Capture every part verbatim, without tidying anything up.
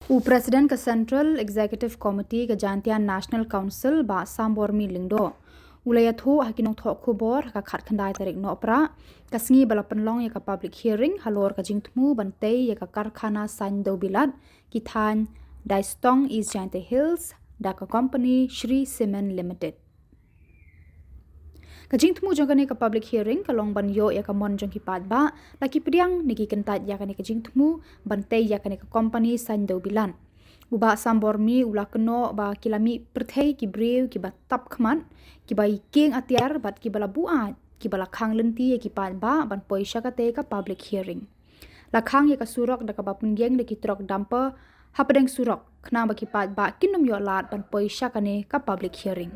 U President ka Central Executive Committee ka Jaintia National Council, Bah Sambormi Lyngdoh, u la ïathuh ha ki nongthoh khubor ha ka khatkhyndai tarik Nohprah, ka sngi ba la pynlong ïa ka public hearing halor ka jingthmu ban tei ïa ka karkhana saiñ dewbilat ki thaiñ Daistong, East Jaintia Hills, da ka company Shree Cement Limited. Ka jingthmu jong kane ka public hearing ka long ban ïoh ïa ka mon jong ki paidbah, la ki pdiang ne ki kyntait ïa kane ka jingthmu ban tei ïa kane ka company saiñ dewbilat. U Bah Sambormi u la kynnoh ba ki la mih pyrthei ki briew kiba tap khmat, kiba ïa kieng atiar bad kiba la buaid, kiba la khang lynti ïa ki paidbah ban poi sha kata ka public hearing. La khang ïa ka surok da kaba pyngieng da ki trok dumper hapdeng surok, khnang ba ki paidbah kin ym ïoh lad ban poi sha kane ka public hearing.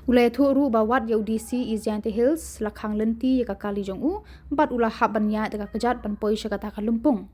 U la ïathuh ruh ba wat ïa u D C East Jaintia Hills la khang lynti ïa ka kali jong u, bad u la hap ban ïaid da ka kjat ban poi sha kata ka lympung.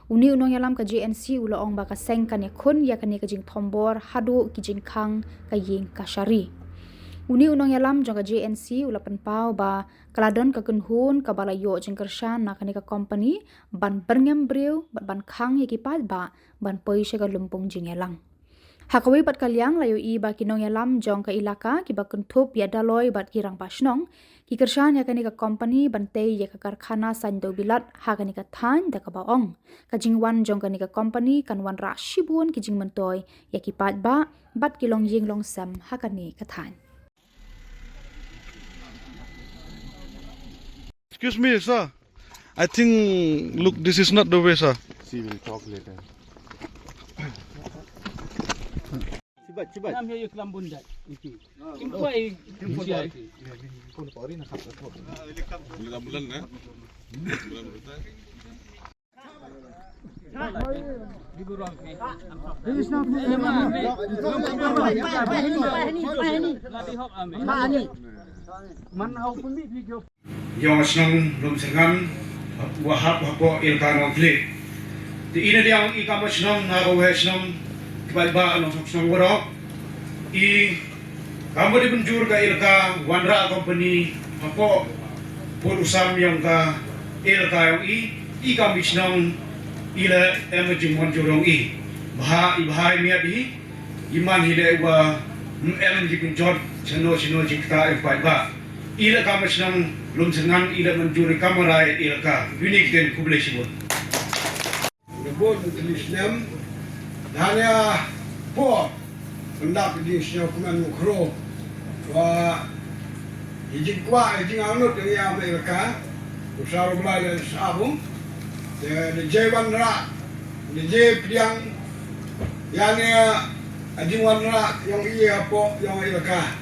Une u nongïalam ka J N C u la ong ba ka seng kan ïakhun ïa kane ka jingthombor haduh ki jingkhang ka ïing ka shari. Une u nongïalam jong ka J N C u la pynpaw ba ka la don ka kynhun kaba la ïoh jingkyrshan na kane ka company ban byrngem briew bad ban khang ïa ki paidbah ban poi sha ka lympung jingïalang. Ha kawei pat ka liang, la ïohi ba ki nongïalam jong ka ilaka kiba kynthup ïa Daloi bad ki rangbah shnong ki kyrshan ïa kane ka company ban tei ïa ka karkhana saiñ dewbilat ha kane ka thaiñ, da kaba ong ka jingwan jong kane ka company kan wanrah shibun ki jingmyntoi ïa ki paidbah bad ki longïing longsem ha kane ka thaiñ. Excuse me, sir. I think, look, this is not the way, sir. She will talk later. Sibat, sibat. Nam hiya yuklam bundat. Iki. Kim kuai. Kim kuai. Bulan, bulan, eh? Bulan, bulan. Ïong shnong Lumsyrngan, wa hap hapoh Elaka Nongthliew. Te i na diang i kam shnong, nga ka waheh shnong, ki paidbah nongshong shnong waroh. I kam ba dei mynjur ka Elaka, wanrah company hapoh pud u sam ïong ka Elaka ïong i, i kam i shnong i la em jingmynjur ïong i. Bha i, bha i miat i, i man hi leh wa em jingpynjot shano shano jingkata ïong paidbah. I la kam shnong Lumsyrngan i la mynjur i kam rai Elaka. Uni ki ktien, khublei shibun. Ngi bun tylli snem. Dane por pyndap ki jingsngew kmen u khro. Wa i jingkwah i jingangnud ïa me Elaka. U Sar U Blai leh sah bun. Te da jei wanrah, da jei pdiang ïa ne a jingwanrah ïong i hapoh ïong Elaka.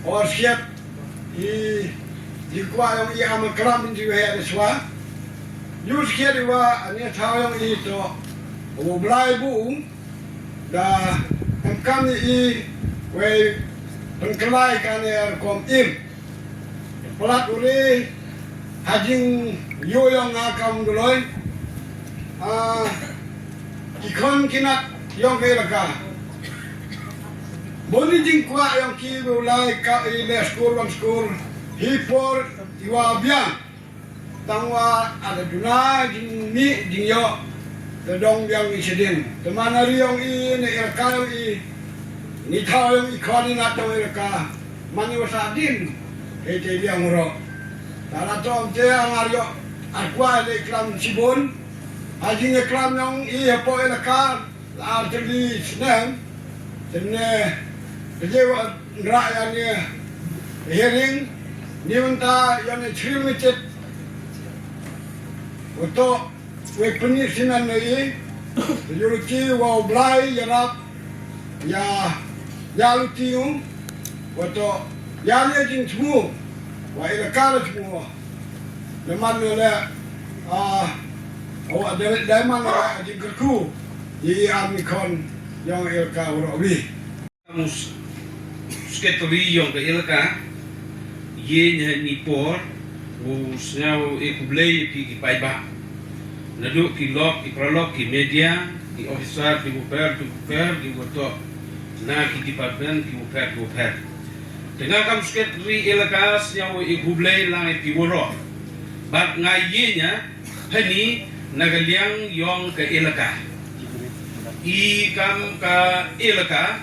Or siat i jingkwah ïong i ama klam in jiwa heh da swa. Yu siat i wa ani thaw ïong i to. U Blai bu da em kam i wei pynkylla kane rukom im. Palat uri ha jingïoh ïong nga kam duloi. Ah, ki khon ki nat ïong ka Elaka. Bun i jingkwah ïong ki ba u lai ka i leh skul wan skul. Hi por i wa biang. Tang wa ada duna jingmih jingïoh. Te dong biang i shadien. Te man ari ïong i ne Elaka ïong i. Ni thaw ïong i khon i nat ïong Elaka. Man i wa sah dien. Te te biang ro. Tara tong te ang ar ïoh. Ar kwah le klam shibun. Ha jingklam ïong i hapoh Elaka. La ar tylli snem, te ne, te je wa nrah ïa ne hearing, ni mynta ïa ne thrill mi chet. Wa to, wei pyni sinan ne i, te ju luti wa u Blai ïarap, ïa, ïa luti u, wa to, ïa ne jingthmu, wa Elaka la thmu. Dei man ne leh, ah, wa dei, dei man ne leh jingkyrkhu, i am i khon, ïong Elaka waroh wi. Kam u s-, secretary ïong ka Elaka, ïa ne ni por, u sngew e khublei phi ki paidbah. Naduh ki lok, ki paralok, ki media, ki officer, ki wapher, ki wapher, ki wato. Na ki department, ki wapher, ki wapher. Te nga kam secretary Elaka sngew e khublei lang e phi waroh. Bad nga ïa nya, hani na ka liang ïong ka Elaka. I kam ka elaka,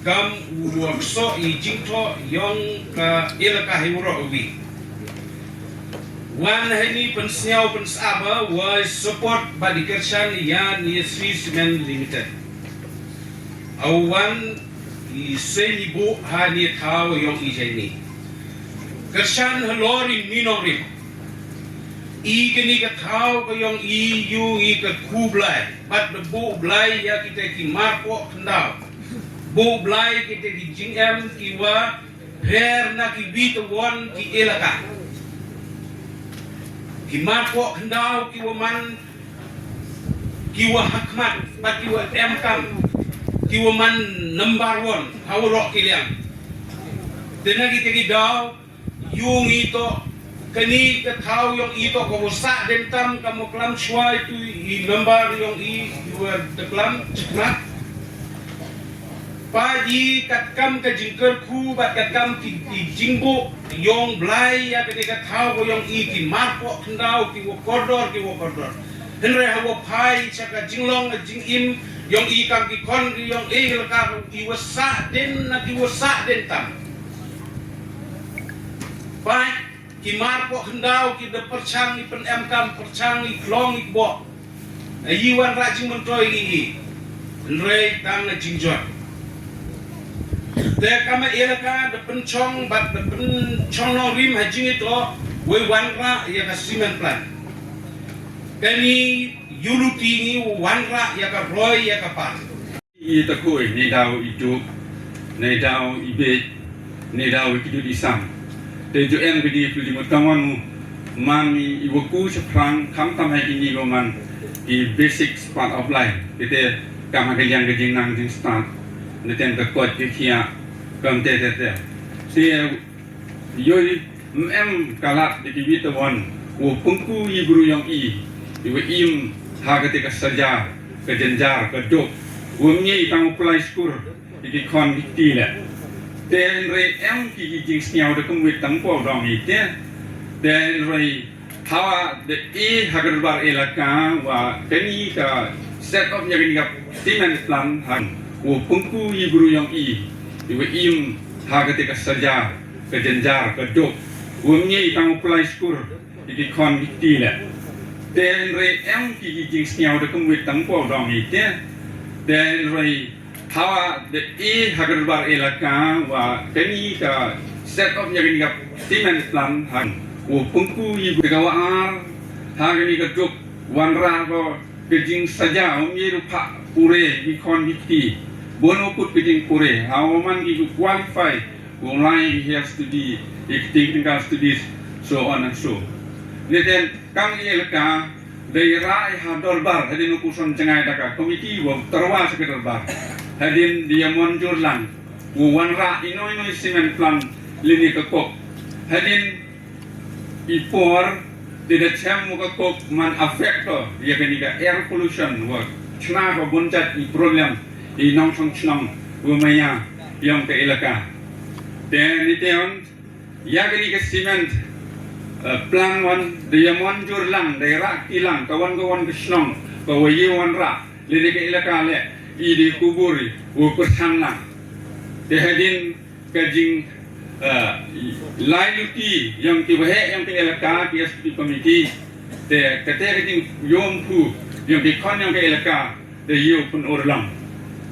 kam u wa ksoh i jingthoh yong ka elaka hi u roh wi. Wan hani pynsngew pynsaba wa support ba di kyrshan ya ni Sri Cement Limited. Awan i seni bu hani thaw yong i jeni. Kyrshan halor i minong rim. I kini ka thaw ka yong i yu i ka khu blai. Bat da bu blai ya kita ki marpoh khndaw. Bu blai kita ki jingem ki wa pher na ki wi tawon ki elaka. Ki marpoh khndaw ki wa man ki wa hakmat, bat ki wa em kam, ki wa man number one, ha wa roh ki liang. Tena kita ki daw, yu ngi to, kani ka thaw yong i to ka wa sah den tam ka mo klam shwa i tu i number yong i, i wa da klam chakmat. Pa i kat kam ka jingkyrkhu, bat kat kam ki, ki jingbu yong blai ya kani ka thaw yong i ki marpoh khndaw ki wa kordor, ki wa kordor. Hynrei ha wa phai sha ka jinglong ka jingim yong i kam ki khon ki yong i la ka i wa sah den na ki wa sah den tam. Phai ki marpoh khndaw ki da pyrshang i pynem kam pyrshang i klong i kbok. Ayi wan ra jingmyntoi i i. Hynrei tang na jingjot. Te kama elaka da pynchong bat da pynchong nong rim ha jing ito wei wan ra ya ka cement plant. Kani yu luti ngi wan ra ya ka roi ya ka par. I ta khui ni daw i juk, ni daw i bej, ni daw i kidut i sam. Te ju em kidi pli mut kamon man i waku chaprang kam tam hai ini go man i basic part of life. Kite kam ha ka yang ka jing nang jing start. Ni ten ka kot ki khia kam te te te. Te yoi mem kalat de ki wit wan u pengku i bru yong i i wa im ha ka te ka saja ka jenjar ka dok wa ngi tang u kulai skur i ki khon ki ti le. Te re em ki ki jing sniaw de kum wit tang po dong i te. Te re hawa de i ha ka bar elaka wa kani ka set up ya kani ka timen plan han u pengku i bru yong i i wa im ha ka te ka saja ka jenjar ka dok wa ngi tang u kulai skur i ki khon ki ti le. Te re em ki ki jing sniaw de kum wit tang po dong i te. Te re hawa de i ha ka bar elaka wa kani ka set up ya kani ka timen plan han u pengku i bru ka wa ar ha kani ka dok wan ra ko ka jing saja um ye ru pha pure i khon i ti. Bon u put ka jing pure ha u man ki qualify. Online he has to be, he technical studies, so on and so. Ni ten kam i elaka dei ra i ha dorbar hadin u puson jangai da ka komiti wa tarwa sa ka dorbar hadin dia monjur lang u wan ra ino ino simen plan lini ka kok hadin i por te da chem wa ka kok man affect ko ya kani ka air pollution wa chna ko bon jat i problem i nong chong chnong wa maya yong ka elaka. Te ni te on ya kani ka cement, eh, plan wan de ya mon jur lang de ra ki lang ka wan ka wan ka chnong ka wa ye wan ra le de ka elaka le i de kubur wa pyrchan lang. Te hadin ka jing, eh, lai luti yong ki wa he yong ka elaka ki S P committee. Te ka te ka jing yom phu yong ki khon yong ka elaka te yow pun urlang.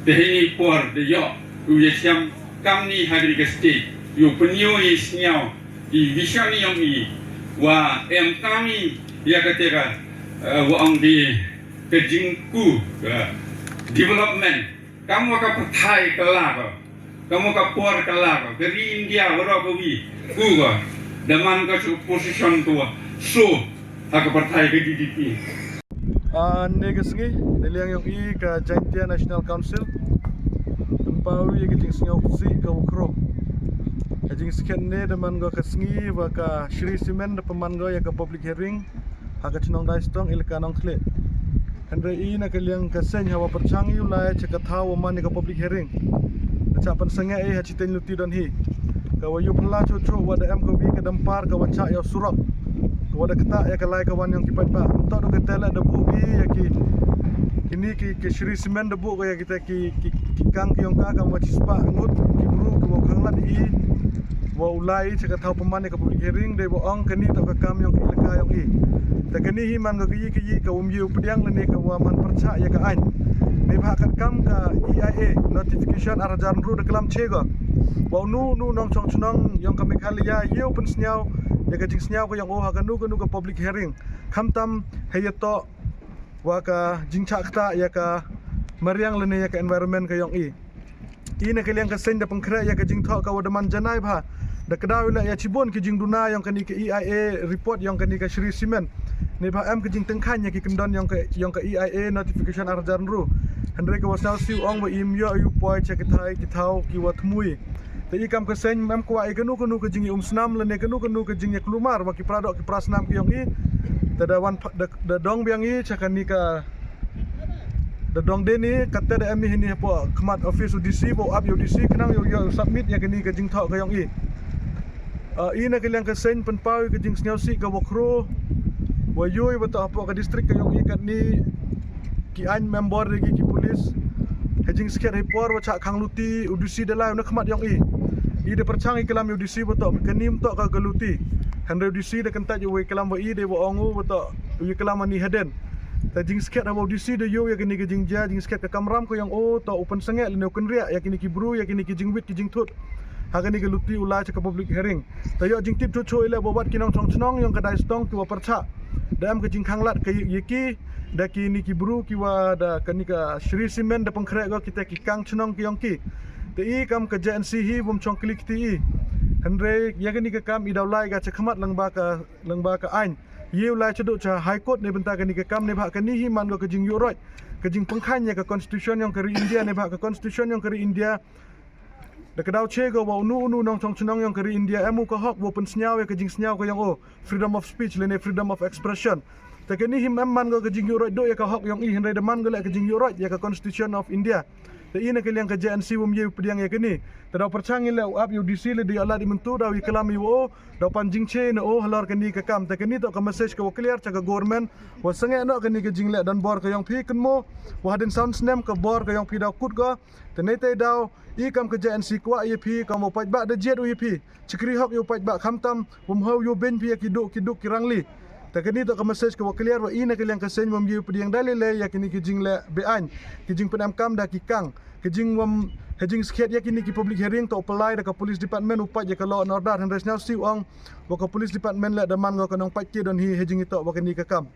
Te hini por de yo u ye siam kam ni ha ka state yow pun yow i sniaw i vision yong i wa em kam i ya ka te ka, eh, wa ong di ka jingku, eh, development. Kam wa ka pathai ka la ko. Kam wa ka por ka la ko. Ka ri India wa ro ka wi. Ku ko. Da man ka chu position tu wa. So ha ka pathai ka D D P. Ah, ne ka sngi, ne liang yong i ka Jaintia National Council. Pynpaw i ka jingsngew si ka wa kro. Ka jingskhet ne da man ko ka sngi wa ka Shree Cement da pynman ko ya ka public hearing. Ha ka chnong Daistong elaka Nongkhlieh. Hynrei i na ka liang ka seng ha wa pyrchang i u lai cha ka thaw wa man i ka public hearing. Ka cha pynsangeh i ha chiteng luti don hi. Ka wa yu pynla chu chu wa da em ka wi ka dampar ka wa cha ya surok. Ka wa da kata ya ka lai ka wan yong ki paidbah. Ntok do ka tela da bu wi ya ki Ini ki, ki Shree Cement da buh ka ïa kita ki, ki, ki kang ki ong ka kam wa chispah ngut ki bru ki wa khang lad i wa u lai cha ka thaw pynman ïa ka public hearing dei wa ong kani to ka kam ïong ka ilaka ïong i. Ta kani hi man ka yi ka yi ka um yi u pdiang lane ka wa man pyrchah ïa ka ain. Dei ba kat kam ka E I A notification ar hajar ru da klam che ka wa unu unu nongchong chnong ïong ka Meghalaya ïew pynsnyaw ïa ka jingsnyaw ka ïong u ha kanu kanu ka public hearing. Khamtam he ïa to wa ka jingchah kta ïa ka mariang lane ïa ka environment ka ïong i. I na ka liang ka seng da pengkhreh ïa ka jingthoh ka wa da man janai bha da kdaw ila ïa chibun ki jingduna ïong kani ka E I A report ïong kani ka Shree Cement. Ni bha em ka jingtengkhan ïa ki kendon ïong ka ïong ka E I A notification ar hajar ru. Hynrei ka wa snau siu ong wa im ïoh yu poi cha ki thai ki thaw ki wa thmui. Te i kam ka seng mem kwah i kanu kanu ka jing i um snam lane kanu kanu ka jing i klumar wa ki pradok ki prasnam ki ïong i. Te da wan da dong biang i cha kani ka da dong deni kata da em i hini hapo khmat office u D C bo ap ïa u D C khnang ïa u submit ïa kani ka jingthoh ka ïong i. I na ka liang ka seng pynpaw i ka jingsnyaw si ka wa khro wa yoi wa to hapo ka district ka ïong i katni ki ain member ri ki police. He jingskhet he por wa chah khang luti u D C da lai u na khmat ïong i. I da pyrchang i klam ïa u D C wa to ka nim to ka ka luti. Hynrei u D C da kyntait ïa u klam wa i de wa ong u wa to u klam ani haden. Ta jingskhet ha wa u D C da ïoh ïa kini ki jingjia jingskhet ka kamram ka ïong u to u pynsangeh lane u kynriah ïa kini ki bru ïa kini ki jingwit ki jingthut. Ha kani ka luti u lai cha ka public hearing. Ta ïoh jingtip chuchu i le wa wat ki nongchong chnong ïong ka dai stong ki wa pyrchah. Da em ka jingkhang lad ka ïa ki da kini ki bru ki wa da kani ka Shree Cement da pengkhreh go kita ki kang chnong ki ïong ki. Te i kam ka J N C hi bum chong klik ti i. Hynrei ïa kani ka kam i daw lai ka cha khmat lang ba ka lang ba ka ain. Ïew lai cha duk cha High Court ne bynta kani ka kam ne bha kani hi man go ka jingïoh roi ka jingpengkhan ïa ka constitution ïong ka ri India ne bha ka constitution ïong ka ri India. Da ka daw che go wa unu unu nongchong chnong ïong ka ri India em u ka hok wa pynsnyaw ïa ka jingsnyaw ka ïong u freedom of speech lane freedom of expression. Ta kani hi em man go ka jingïoh roi do ïa ka hok ïong i hynrei da man go le ka jingïoh roi ïa ka constitution of India. Ta i na ka liang ka J N C wum ïew pdiang ïa kani. Ta daw pyrchang i le u ap ïa u D C le di alat i myntu daw i klam i wa o daw pan jingche na o halor kani ka kam. Ta kani to ka message ka wa clear cha ka government wa sangeh no kani ka jingleh dan bor ka ïong phi kynmo wa hadin sound snem ka bor ka ïong phi daw kut go. Te nei te daw i kam ka J N C kwah ïa phi kam wa paidbah da jied u ïa phi. Chikri hok ïa u paidbah khamtam wum hau ïa u beiñ phi ïa ki duk ki duk ki rangli. Ta kani to ka message ka wa clear wa i na ka liang ka seng wum ïa u pdiang da le le ïa kini ki jingleh be ain ki jingpynem kam da ki kang. Ka jing wam ha jingskhet ïa kini ki public hearing to u pynlai da ka police department u pait ïa ka law and order hynrei sniaw si u ong wa ka police department le da man go ka nong pait ki don hi ha jing i to wa kani ka kam.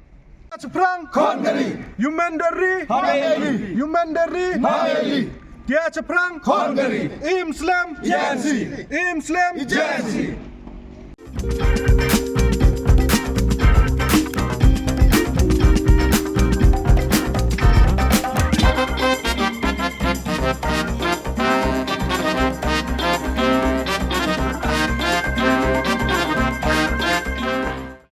Chaphrang khon kari. Human dari. Hameli. Human dari. Hameli. Tia chaphrang khon kari. Im slem. J N C. Im slem. J N C.